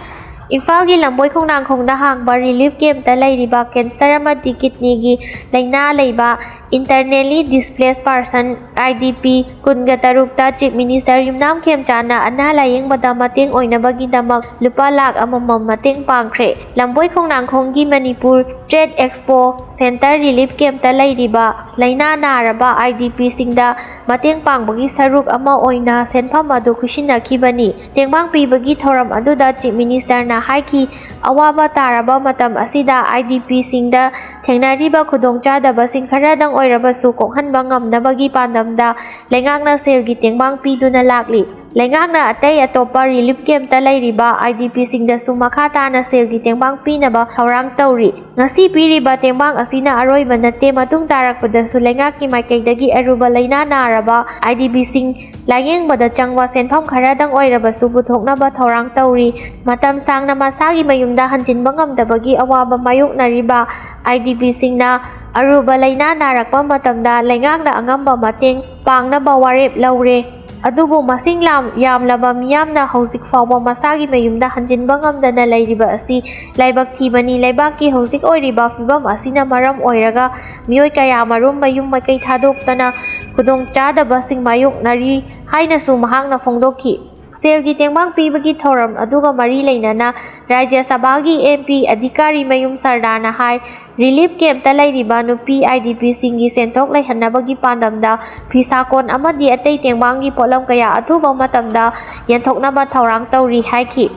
ꯏꯝꯐꯥꯜꯒꯤ ꯂꯝꯕꯣꯏ ꯈꯣꯡꯅꯥꯡꯈꯣꯡꯗ ꯍꯥꯡꯕ ꯔꯤꯂꯤꯐ ꯀꯦꯝꯞꯇ ꯂꯩꯔꯤꯕ ꯀꯦꯟꯁꯔ ꯑꯃꯗꯤ ꯀꯤꯗꯅꯤꯒꯤ ꯂꯥꯏꯅꯥ ꯂꯩꯕ internally displaced person, IDP, ꯀꯨꯟꯒ ꯇꯔꯨꯛꯇ Chief Minister ꯌꯨꯝꯅꯥꯝ ꯈꯦꯝꯆꯥꯟꯅ ꯑꯅꯥ ꯂꯥꯌꯦꯡꯕꯗ ꯃꯇꯦꯡ ꯑꯣꯏꯅꯕꯒꯤꯗꯃꯛ ꯂꯨꯄꯥ ꯂꯥꯈ ꯑꯃꯃꯝ ꯃꯇꯦꯡ ꯄꯥꯡꯈ꯭ꯔꯦ꯫ ꯂꯝꯕꯣꯏ ꯈꯣꯡꯅꯥꯡꯈꯣꯡꯒꯤ Manipur Trade Expo Center relief campꯇ ꯂꯩꯔꯤꯕ ꯂꯥꯏꯅꯥ ꯅꯥꯔꯕ IDPꯁꯤꯡꯗ ꯃꯇꯦꯡ ꯄꯥꯡꯕꯒꯤ ꯁꯔꯨꯛ ꯑꯃ ꯑꯣꯏꯅ ꯁꯦꯟꯐꯝ ꯑꯗꯨ ꯈꯨꯠꯁꯤꯟꯅꯈꯤꯕꯅꯤ꯫ ꯇꯦꯡꯕꯥꯡ ꯄꯤꯕꯒꯤ ꯊꯧꯔꯝ ꯑꯗꯨꯗ Chief Ministerꯅ ꯍꯥꯏꯈꯤ, ꯑꯋꯥꯕ ꯇꯥꯔꯕ ꯃꯇꯝ ꯑꯁꯤꯗ IDPꯁꯤꯡꯗ ꯊꯦꯡꯅꯔꯤꯕ ꯈꯨꯗꯣꯡꯆꯥꯗꯕꯁꯤꯡ ꯈꯔꯗꯪ ꯑꯣꯏꯔꯕꯁꯨ ꯀꯣꯛꯍꯟꯕ ꯉꯝꯅꯕꯒꯤ ꯄꯥꯟꯗꯝꯗ ꯂꯩꯉꯥꯛꯅ ꯁꯦꯜꯒꯤ ꯇꯦꯡꯕꯥꯡ ꯄꯤꯗꯨꯅ ꯂꯥꯛꯂꯤ꯫ ꯂꯩꯉꯥꯛꯅ ꯑꯇꯩ ꯑꯇꯣꯞꯄ relief campꯇ ꯂꯩꯔꯤꯕ IDPꯁꯤꯡꯗꯁꯨ ꯃꯈꯥ ꯇꯥꯅ ꯁꯦꯜꯒꯤ ꯇꯦꯡꯕꯥꯡ ꯄꯤꯅꯕ ꯊꯧꯔꯥꯡ ꯇꯧꯔꯤ꯫ ꯉꯁꯤ ꯄꯤꯔꯤꯕ ꯇꯦꯡꯕꯥꯡ ꯑꯁꯤꯅ ꯑꯔꯣꯏꯕ ꯅꯠꯇꯦ, ꯃꯇꯨꯡ ꯇꯥꯔꯛꯄꯗꯁꯨ ꯂꯩꯉꯥꯛꯀꯤ ꯃꯥꯏꯀꯩꯗꯒꯤ ꯑꯔꯨꯕ ꯂꯥꯏꯅꯥ ꯅꯥꯔꯕ IDPꯁꯤꯡ ꯂꯥꯌꯦꯡꯕꯗ ꯆꯪꯕ ꯁꯦꯟꯐꯝ ꯈꯔꯗꯪ ꯑꯣꯏꯔꯕꯁꯨ ꯄꯨꯊꯣꯛꯅꯕ ꯊꯧꯔꯥꯡ ꯇꯧꯔꯤ꯫ ꯃꯇꯝ ꯁꯥꯡꯅ ꯃꯁꯥꯒꯤ ꯃꯌꯨꯝꯗ ꯍꯟꯖꯤꯟꯕ ꯉꯝꯗꯕꯒꯤ ꯑꯋꯥꯕ ꯃꯥꯌꯣꯛꯅꯔꯤꯕ IDPꯁꯤꯡꯅ ꯑꯔꯨꯕ ꯂꯥꯏꯅꯥ ꯅꯥꯔꯛꯄ ꯃꯇꯝꯗ ꯂꯩꯉꯥꯛꯅ ꯑꯉꯝꯕ ꯃꯇꯦꯡ ꯄꯥꯡꯅꯕ ꯋꯥꯔꯦꯞ ꯂꯧꯔꯦ꯫ ꯑꯗꯨꯕꯨ ꯃꯁꯤꯡ ꯂꯥꯝ-, ꯌꯥꯝꯂꯕ ꯃꯤꯌꯥꯝꯅ ꯍꯧꯖꯤꯛ ꯐꯥꯎꯕ ꯃꯁꯥꯒꯤ ꯃꯌꯨꯝꯗ ꯍꯟꯖꯤꯟꯕ ꯉꯝꯗꯅ ꯂꯩꯔꯤꯕ ꯑꯁꯤ ꯂꯥꯏꯕꯛ ꯊꯤꯕꯅꯤ꯫ ꯂꯩꯕꯥꯛꯀꯤ ꯍꯧꯖꯤꯛ ꯑꯣꯏꯔꯤꯕ ꯐꯤꯕꯝ ꯑꯁꯤꯅ ꯃꯔꯝ ꯑꯣꯏꯔꯒ ꯃꯤꯑꯣꯏ ꯀꯌꯥꯃꯔꯨꯝ ꯃꯌꯨꯝ ꯃꯀꯩ ꯊꯥꯗꯣꯛꯇꯅ ꯈꯨꯗꯣꯡꯆꯥꯗꯕꯁꯤꯡ ꯃꯥꯌꯣꯛꯅꯔꯤ ꯍꯥꯏꯅꯁꯨ ꯃꯍꯥꯛꯅ ꯐꯣꯡꯗꯣꯛꯈꯤ꯫ ꯁꯦꯜꯒꯤ ꯇꯦꯡꯕꯥꯡ ꯄꯤꯕꯒꯤ ꯊꯧꯔꯝ ꯑꯗꯨꯒ ꯃꯔꯤ ꯂꯩꯅꯅ ꯔꯥꯖ꯭ꯌ ꯁꯚꯥꯒꯤ MP ꯑꯙꯤꯀꯥꯔꯤ ꯃꯌꯨꯝ ꯁꯔꯗꯥꯅ ꯍꯥꯏ, relief campꯇ ꯂꯩꯔꯤꯕ ꯅꯨꯄꯤ IDPꯁꯤꯡꯒꯤ ꯁꯦꯟꯊꯣꯛ ꯂꯩꯍꯟꯅꯕꯒꯤ ꯄꯥꯟꯗꯝꯗ ꯐꯤꯁꯥꯀꯣꯟ ꯑꯃꯗꯤ ꯑꯇꯩ ꯇꯦꯡꯕꯥꯡꯒꯤ ꯄꯣꯠꯂꯝ ꯀꯌꯥ ꯑꯊꯨꯕ ꯃꯇꯝꯗ ꯌꯦꯟꯊꯣꯛꯅꯕ ꯊꯧꯔꯥꯡ ꯇꯧꯔꯤ ꯍꯥꯏꯈꯤ꯫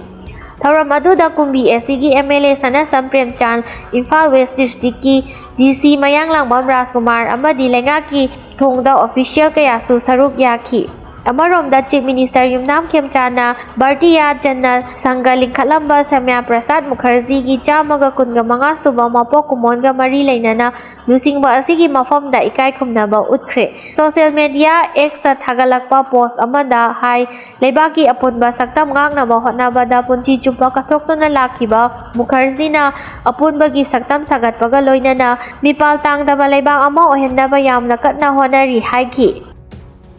ꯊꯧꯔꯝ ꯑꯗꯨꯗ ꯀꯨꯝꯕꯤ ACꯒꯤ MLA ꯁꯅꯥꯁꯝ ꯄ꯭ꯔꯦꯝꯆꯥꯟ, ꯏꯝꯐꯥꯜ West Districtꯀꯤ DC ꯃꯌꯥꯡꯂꯥꯡꯕꯝ ꯔꯥꯖꯀꯨꯃꯥꯔ ꯑꯃꯗꯤ ꯂꯩꯉꯥꯛꯀꯤ ꯊꯣꯡꯗ official ꯀꯌꯥꯁꯨ ꯁꯔꯨꯛ ꯌꯥꯈꯤ꯫ ꯑꯃꯔꯣꯝꯗ Chief Minister ꯌꯨꯝꯅꯥꯝ ꯈꯦꯝꯆꯥꯟꯅ ꯚꯥꯔꯇꯤꯌꯥ ꯖꯟꯅ ꯁꯪꯘ ꯂꯤꯡꯈꯠꯂꯝꯕ ꯁ꯭ꯌꯥꯃꯥ ꯄ꯭ꯔꯁꯥꯗ ꯃꯨꯈꯔꯖꯤꯒꯤ ꯆꯥꯝꯃꯒ ꯀꯨꯟꯒ ꯃꯉꯥ ꯁꯨꯕ ꯃꯄꯣꯛ ꯀꯨꯝꯑꯣꯟꯒ ꯃꯔꯤ ꯂꯩꯅꯅ ꯂꯨꯆꯤꯡꯕ ꯑꯁꯤꯒꯤ ꯃꯐꯝꯗ ꯏꯀꯥꯏ ꯈꯨꯝꯅꯕ ꯎꯠꯈ꯭ꯔꯦ꯫ Social media Xꯇ ꯊꯥꯒꯠꯂꯛꯄ post ꯑꯃꯗ ꯍꯥꯏ, ꯂꯩꯕꯥꯛꯀꯤ ꯑꯄꯨꯟꯕ ꯁꯛꯇꯝ ꯉꯥꯛꯅꯕ ꯍꯣꯠꯅꯕꯗ ꯄꯨꯟꯁꯤ ꯆꯨꯞꯄ ꯀꯠꯊꯣꯛꯇꯨꯅ ꯂꯥꯛꯈꯤꯕ ꯃꯨꯈꯔꯖꯤꯅ ꯑꯄꯨꯟꯕꯒꯤ ꯁꯛꯇꯝ ꯁꯥꯒꯠꯄꯒ ꯂꯣꯏꯅꯅ ꯃꯤꯄꯥꯜ ꯇꯥꯡꯗꯕ ꯂꯩꯕꯥꯛ ꯑꯃ ꯑꯣꯏꯍꯟꯅꯕ ꯌꯥꯝꯅ ꯀꯟꯅ ꯍꯣꯠꯅꯔꯤ ꯍꯥꯏꯈꯤ꯫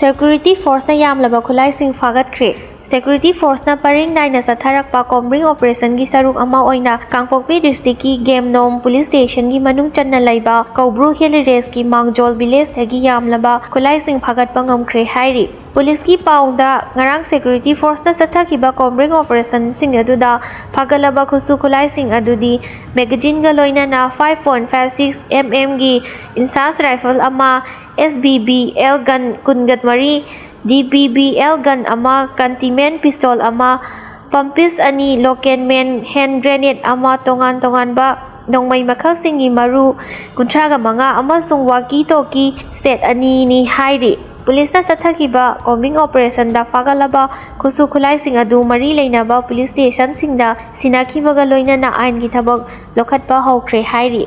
Security forceꯅ ꯌꯥꯝꯂꯕ ꯈꯨꯠꯂꯥꯏꯁꯤꯡ ꯐꯥꯒꯠꯈ꯭ꯔꯦ꯫ Security Forceꯅ ꯄꯔꯤꯡ ꯅꯥꯏꯅ ꯆꯠꯊꯔꯛꯄ combing operationꯒꯤ ꯁꯔꯨꯛ ꯑꯃ ꯑꯣꯏꯅ ꯀꯥꯡꯄꯣꯛꯄꯤ districtꯀꯤ ꯒꯦꯝꯅꯣꯝ police stationꯒꯤ ꯃꯅꯨꯡ ꯆꯟꯅ ꯂꯩꯕ ꯀꯧꯕ꯭ꯔꯨ Hill Rangeꯀꯤ ꯃꯥꯡꯖꯣꯜ villageꯇꯒꯤ ꯌꯥꯝꯂꯕ ꯈꯨꯠꯂꯥꯏꯁꯤꯡ ꯐꯥꯒꯠꯄ ꯉꯝꯈ꯭ꯔꯦ ꯍꯥꯏꯔꯤ꯫ Policeꯀꯤ ꯄꯥꯎꯗ, ꯉꯔꯥꯡ Security Forceꯅ ꯆꯠꯊꯈꯤꯕ combing operationꯁꯤꯡ ꯑꯗꯨꯗ ꯐꯥꯒꯠꯂꯕ ꯈꯨꯠꯁꯨ ꯈꯨꯠꯂꯥꯏꯁꯤꯡ ꯑꯗꯨꯗꯤ magazineꯒ ꯂꯣꯏꯅꯅ five point five six mmꯒꯤ INSAS rifle ꯑꯃ, SBBL gun ꯀꯨꯟꯒ ꯃꯔꯤ, DBBL gun ꯑꯃ, Countryman pistol ꯑꯃ, pumpies ꯑꯅꯤ, Lockheed Man hand grenade ꯑꯃ, ꯇꯣꯉꯥꯟ ꯇꯣꯉꯥꯟꯕ ꯅꯣꯡꯃꯩ ꯃꯈꯜꯁꯤꯡꯒꯤ ꯃꯔꯨ ꯀꯨꯟꯊ꯭ꯔꯥꯒ ꯃꯉꯥ ꯑꯃꯁꯨꯡ walkie talkie set ꯑꯅꯤꯅꯤ ꯍꯥꯏꯔꯤ꯫ Policeꯅ ꯆꯠꯊꯈꯤꯕ combing operationꯗ ꯐꯥꯒꯠꯂꯕ ꯈꯨꯠꯁꯨ ꯈꯨꯠꯂꯥꯏꯁꯤꯡ ꯑꯗꯨ ꯃꯔꯤ ꯂꯩꯅꯕ police stationꯁꯤꯡꯗ ꯁꯤꯟꯅꯈꯤꯕꯒ ꯂꯣꯏꯅꯅ ꯑꯥꯏꯟꯒꯤ ꯊꯕꯛ ꯂꯧꯈꯠꯄ ꯍꯧꯈ꯭ꯔꯦ ꯍꯥꯏꯔꯤ꯫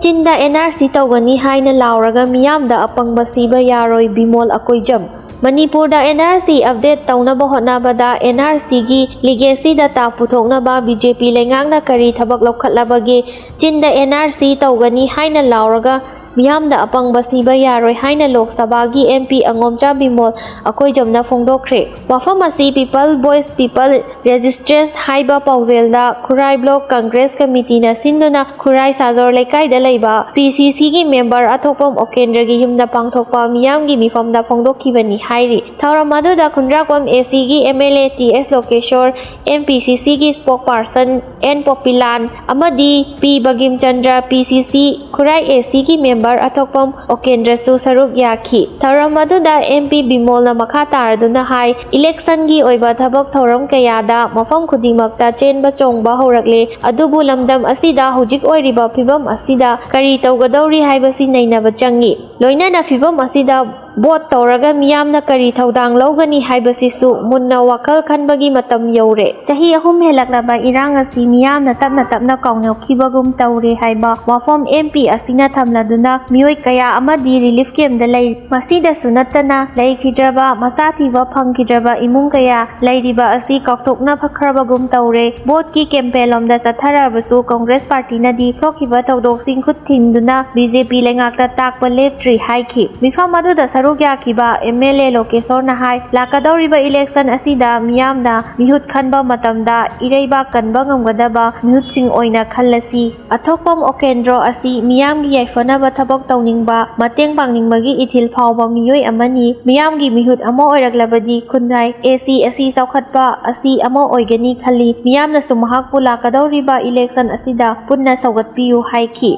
ꯆꯤꯟꯗ NRC ꯇꯧꯒꯅꯤ ꯍꯥꯏꯅ ꯂꯥꯎꯔꯒ ꯃꯤꯌꯥꯝꯗ ꯑꯄꯪꯕ ꯁꯤꯕ ꯌꯥꯔꯣꯏ, ꯕꯤꯃꯣꯜ ꯑꯀꯣꯏꯖꯝ꯫ ꯃꯅꯤꯄꯨꯔꯗ NRC update ꯇꯧꯅꯕ ꯍꯣꯠꯅꯕꯗ NRCꯒꯤ legacy data ꯄꯨꯊꯣꯛꯅꯕ BJP ꯂꯩꯉꯥꯛꯅ ꯀꯔꯤ ꯊꯕꯛ ꯂꯧꯈꯠꯂꯕꯒꯦ? ꯆꯤꯟꯗ NRC ꯇꯧꯒꯅꯤ ꯍꯥꯏꯅ ꯂꯥꯎꯔꯒ ꯃꯤꯌꯥꯝꯗ ꯑꯄꯪꯕ ꯁꯤꯕ ꯌꯥꯔꯣꯏ ꯍꯥꯏꯅ ꯂꯣꯛ ꯁꯚꯥꯒꯤ MP ꯑꯉꯣꯝꯆꯥ ꯕꯤꯃꯣꯜ ꯑꯀꯣꯏꯖꯝꯅ ꯐꯣꯡꯗꯣꯛꯈ꯭ꯔꯦ꯫ ꯋꯥꯐꯝ ꯑꯁꯤ People Voice People Resistance ꯍꯥꯏꯕ ꯄꯥꯎꯖꯦꯜꯗ ꯈꯨꯔꯥꯏ Block Congress Committeeꯅ ꯁꯤꯟꯗꯨꯅ ꯈꯨꯔꯥꯏ ꯁꯥꯖꯣꯔ ꯂꯩꯀꯥꯏꯗ ꯂꯩꯕ PCCꯒꯤ member ꯑꯊꯣꯛꯄꯝ ꯑꯣꯀꯦꯟꯗ꯭ꯔꯒꯤ ꯌꯨꯝꯗ ꯄꯥꯡꯊꯣꯛꯄ ꯃꯤꯌꯥꯝꯒꯤ ꯃꯤꯐꯝꯗ ꯐꯣꯡꯗꯣꯛꯈꯤꯕꯅꯤ ꯍꯥꯏꯔꯤ꯫ ꯊꯧꯔꯝ ꯑꯗꯨꯗ ꯈꯨꯟꯗ꯭ꯔꯥꯛꯄꯝ ACꯒꯤ MLA T S ꯂꯣꯀꯦꯁꯣꯔ, MPCCꯒꯤ spokesperson N ꯄꯣꯄꯤꯂꯥꯟ ꯑꯃꯗꯤ P ꯕꯒꯤꯝꯆꯟꯗ꯭ꯔ, PCC ꯈꯨꯔꯥꯏ ACꯒꯤ member ꯑꯊꯣꯛꯄꯝ ꯑꯣꯀꯦꯟꯗ꯭ꯔꯁꯨ ꯁꯔꯨꯛ ꯌꯥꯈꯤ꯫ ꯊꯧꯔꯝ ꯑꯗꯨꯗ MP ꯕꯤꯃꯣꯜꯅ ꯃꯈꯥ ꯇꯥꯔꯗꯨꯅ ꯍꯥꯏ, electionꯒꯤ ꯑꯣꯏꯕ ꯊꯕꯛ ꯊꯧꯔꯝ ꯀꯌꯥꯗ ꯃꯐꯝ ꯈꯨꯗꯤꯡꯃꯛꯇ ꯆꯦꯟꯕ ꯆꯣꯡꯕ ꯍꯧꯔꯛꯂꯦ, ꯑꯗꯨꯕꯨ ꯂꯝꯗꯝ ꯑꯁꯤꯗ ꯍꯧꯖꯤꯛ ꯑꯣꯏꯔꯤꯕ ꯐꯤꯕꯝ ꯑꯁꯤꯗ ꯀꯔꯤ ꯇꯧꯒꯗꯧꯔꯤ ꯍꯥꯏꯕꯁꯤ ꯅꯩꯅꯕ ꯆꯪꯏ꯫ ꯂꯣꯏꯅꯅ ꯐꯤꯕꯝ ꯑꯁꯤꯗ vote ꯇꯧꯔꯒ ꯃꯤꯌꯥꯝꯅ ꯀꯔꯤ ꯊꯧꯗꯥꯡ ꯂꯧꯒꯅꯤ ꯍꯥꯏꯕꯁꯤꯁꯨ ꯃꯨꯟꯅ ꯋꯥꯈꯜ ꯈꯟꯕꯒꯤ ꯃꯇꯝ ꯌꯧꯔꯦ꯫ ꯆꯍꯤ ꯑꯍꯨꯝ ꯍꯦꯜꯂꯛꯂꯕ ꯏꯔꯥꯡ ꯑꯁꯤ ꯃꯤꯌꯥꯝꯅ ꯇꯞꯅ ꯇꯞꯅ ꯀꯥꯎꯅꯈꯤꯕꯒꯨꯝ ꯇꯧꯔꯦ ꯍꯥꯏꯕ ꯋꯥꯐꯝ MP ꯑꯁꯤꯅ ꯊꯝꯂꯗꯨꯅ, ꯃꯤꯑꯣꯏ ꯀꯌꯥ ꯑꯃꯗꯤ relief campꯇ ꯂꯩ꯫ ꯃꯁꯤꯗꯁꯨ ꯅꯠꯇꯅ, ꯂꯩꯈꯤꯗ꯭ꯔꯕ, ꯃꯆꯥ ꯊꯤꯕ ꯐꯪꯈꯤꯗ꯭ꯔꯕ ꯏꯃꯨꯡ ꯀꯌꯥ ꯂꯩꯔꯤꯕ ꯑꯁꯤ ꯀꯥꯎꯊꯣꯛꯅꯈ꯭ꯔꯕꯒꯨꯝ ꯇꯧꯔꯦ꯫ Voteꯀꯤ campaign ꯂꯣꯝꯗ ꯆꯠꯊꯔꯕꯁꯨ Congress partyꯅꯗꯤ ꯊꯣꯛꯈꯤꯕ ꯊꯧꯗꯣꯛꯁꯤꯡ ꯈꯨꯠ ꯊꯤꯡꯗꯨꯅ BJP ꯂꯩꯉꯥꯛꯇ ꯇꯥꯛꯄ ꯂꯦꯞꯇ꯭ꯔꯤ ꯍꯥꯏꯈꯤ꯫ ꯃꯤꯐꯝ ꯑꯗꯨꯗ ꯁꯔꯨꯛ ꯌꯥꯈꯤꯕ ꯑꯦꯝ ꯑꯦꯜ ꯑꯦ ꯂꯣꯀꯦꯁꯣꯔꯅ ꯍꯥꯏ, ꯂꯥꯛꯀꯗꯧꯔꯤꯕ ꯏꯂꯦꯛꯁꯟ ꯑꯁꯤꯗ ꯃꯤꯌꯥꯝꯅ ꯃꯤꯍꯨꯠ ꯈꯟꯕ ꯃꯇꯝꯗ ꯏꯔꯩꯕꯥꯛ ꯀꯟꯕ ꯉꯝꯒꯗꯕ ꯃꯤꯍꯨꯠꯁꯤꯡ ꯑꯣꯏꯅ ꯈꯜꯂꯁꯤ꯫ ꯑꯊꯣꯛꯄꯝ ꯑꯣꯀꯦꯟꯗ꯭ꯔꯣ ꯑꯁꯤ ꯃꯤꯌꯥꯝꯒꯤ ꯌꯥꯏꯐꯅꯕ ꯊꯕꯛ ꯇꯧꯅꯤꯡꯕ, ꯃꯇꯦꯡ ꯄꯥꯡꯅꯤꯡꯕꯒꯤ ꯏꯊꯤꯜ ꯐꯥꯎꯕ ꯃꯤꯑꯣꯏ ꯑꯃꯅꯤ꯫ ꯃꯤꯌꯥꯝꯒꯤ ꯃꯤꯍꯨꯠ ꯑꯃ ꯑꯣꯏꯔꯛꯂꯕꯗꯤ ꯈꯨꯟꯅꯥꯏ ꯑꯦ ꯁꯤ ꯑꯁꯤ ꯆꯥꯎꯈꯠꯄ ꯑꯁꯤ ꯑꯃ ꯑꯣꯏꯒꯅꯤ ꯈꯜꯂꯤ꯫ ꯃꯤꯌꯥꯝꯅꯁꯨ ꯃꯍꯥꯛꯄꯨ ꯂꯥꯛꯀꯗꯧꯔꯤꯕ ꯏꯂꯦꯛꯁꯟ ꯑꯁꯤꯗ ꯄꯨꯟꯅ ꯁꯧꯒꯠꯄꯤꯌꯨ ꯍꯥꯏꯈꯤ꯫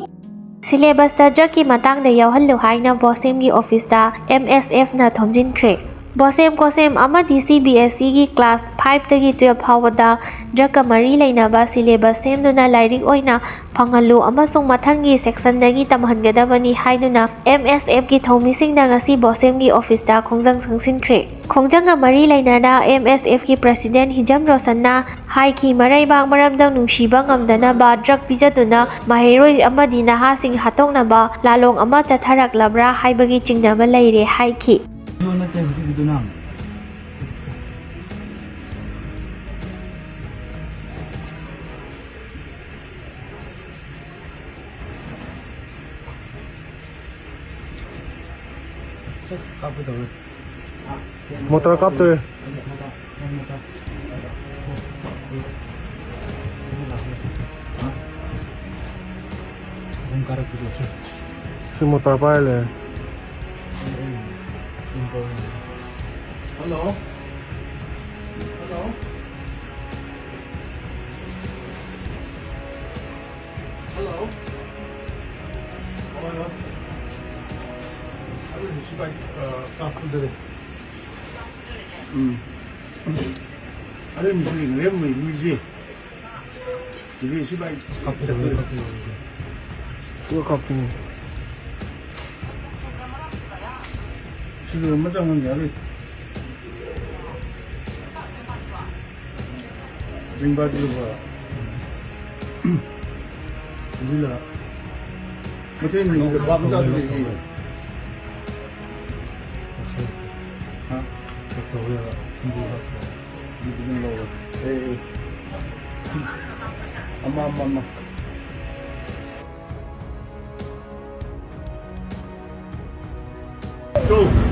ꯁꯤꯂꯦꯕꯁꯇ ꯗ꯭ꯔꯒꯀꯤ ꯃꯇꯥꯡꯗ ꯌꯥꯎꯍꯜꯂꯨ ꯍꯥꯏꯅ ꯕꯣꯁꯦꯝꯒꯤ ꯑꯣꯐꯤꯁꯇ ꯑꯦꯝ ꯑꯦꯁ ꯑꯦꯐꯅ ꯊꯣꯝꯖꯤꯟꯈ꯭ꯔꯦ꯫ ꯕꯣꯁꯦꯝ ꯀꯣꯁꯦꯝ ꯑꯃꯗꯤ ꯁꯤ ꯕꯤ ꯑꯦꯁ ꯏꯒꯤ ꯀ꯭ꯂꯥꯁ ꯐꯥꯏꯚꯇꯒꯤ ꯇꯨꯌꯦꯜꯐ ꯐꯥꯎꯕꯗ ꯗ꯭ꯔꯒꯀ ꯃꯔꯤ ꯂꯩꯅꯕ ꯁꯤꯂꯦꯕꯁ ꯁꯦꯝꯗꯨꯅ ꯂꯥꯏꯔꯤꯛ ꯑꯣꯏꯅ ꯐꯪꯍꯜꯂꯨ ꯑꯃꯁꯨꯡ ꯃꯊꯪꯒꯤ ꯁꯦꯛꯁꯟꯗꯒꯤ ꯇꯝꯍꯟꯒꯗꯕꯅꯤ ꯍꯥꯏꯗꯨꯅ ꯑꯦꯝ ꯑꯦꯁ ꯑꯦꯐꯀꯤ ꯊꯧꯃꯤꯁꯤꯡꯅ ꯉꯁꯤ ꯕꯣꯁꯦꯝꯒꯤ ꯑꯣꯐꯤꯁꯇ ꯈꯣꯡꯖꯪ ꯆꯪꯁꯤꯟꯈ꯭ꯔꯦ꯫ ꯈꯣꯡꯖꯪꯒ ꯃꯔꯤ ꯂꯩꯅꯅ ꯑꯦꯝ ꯑꯦꯁ ꯑꯦꯐꯀꯤ ꯄ꯭ꯔꯁꯤꯗꯦꯟ ꯍꯤꯖꯝ ꯔꯣꯁꯟꯅ ꯍꯥꯏꯈꯤ, ꯃꯔꯩꯕꯥꯛ ꯃꯔꯝꯗꯝ ꯅꯨꯡꯁꯤꯕ ꯉꯝꯗꯅꯕ ꯗ꯭ꯔꯒ ꯄꯤꯖꯗꯨꯅ ꯃꯍꯩꯔꯣꯏ ꯑꯃꯗꯤ ꯅꯍꯥꯁꯤꯡ ꯍꯥꯠꯇꯣꯛꯅꯕ ꯂꯥꯂꯣꯡ ꯑꯃ ꯆꯠꯊꯔꯛꯂꯕ꯭ꯔꯥ ꯍꯥꯏꯕꯒꯤ ꯆꯤꯡꯅꯕ ꯂꯩꯔꯦ ꯍꯥꯏꯈꯤ꯫ ꯅꯠꯇꯦ ꯍꯧꯖꯤꯛꯀꯤꯗꯨꯅ꯫ ꯃꯣꯇꯣꯔ ꯀꯥꯞꯇꯣꯏꯔꯦ꯫ ꯁꯤ ꯃꯣꯇꯣꯔ ꯄꯥꯏꯔ ꯂꯩꯔꯦ꯫ ꯍꯜꯂꯣ꯫ ꯍꯜꯂꯣ꯫ ꯍꯜꯂꯣ꯫ ꯍꯣꯏ, ꯍꯣꯏ꯫ ꯑꯗꯨꯗꯤ ꯁꯤ ꯚꯥꯏ, ꯑ, ꯀꯥꯞꯀꯗꯧꯔꯦ꯫ ꯎꯝ꯫ ꯑꯗꯨ ꯃꯤꯁꯤ ꯂꯦꯝꯃꯣꯏ, ꯃꯤꯁꯤ꯫ ꯁꯤꯗꯤ ꯁꯤ ꯚꯥꯏ ꯀꯥꯞꯀꯗꯧꯔꯦ, ꯀꯥꯞꯀꯗꯧꯔꯦ꯫ ꯁꯤꯒ ꯀꯥꯞꯇꯣꯏꯅꯦ꯫ ꯁꯤꯗ ꯑꯃ ꯆꯪꯍꯟꯒꯦ ꯍꯥꯏꯔꯤ꯫ ꯂꯤꯡꯕꯥꯗꯨꯒ ꯁꯤꯗ ꯃꯩꯇꯩ ꯃꯌꯨꯝꯗ ꯕꯥꯞ ꯇꯥꯗ꯭ꯔꯗꯤ꯫ ꯍꯥ? ꯑꯗꯨꯗꯤ ꯑꯗꯨꯝ ꯂꯧꯔꯣ꯫ ꯑꯦ, ꯑꯦ꯫ ꯑꯃ, ꯑꯃ, ꯑꯃ꯫ Go.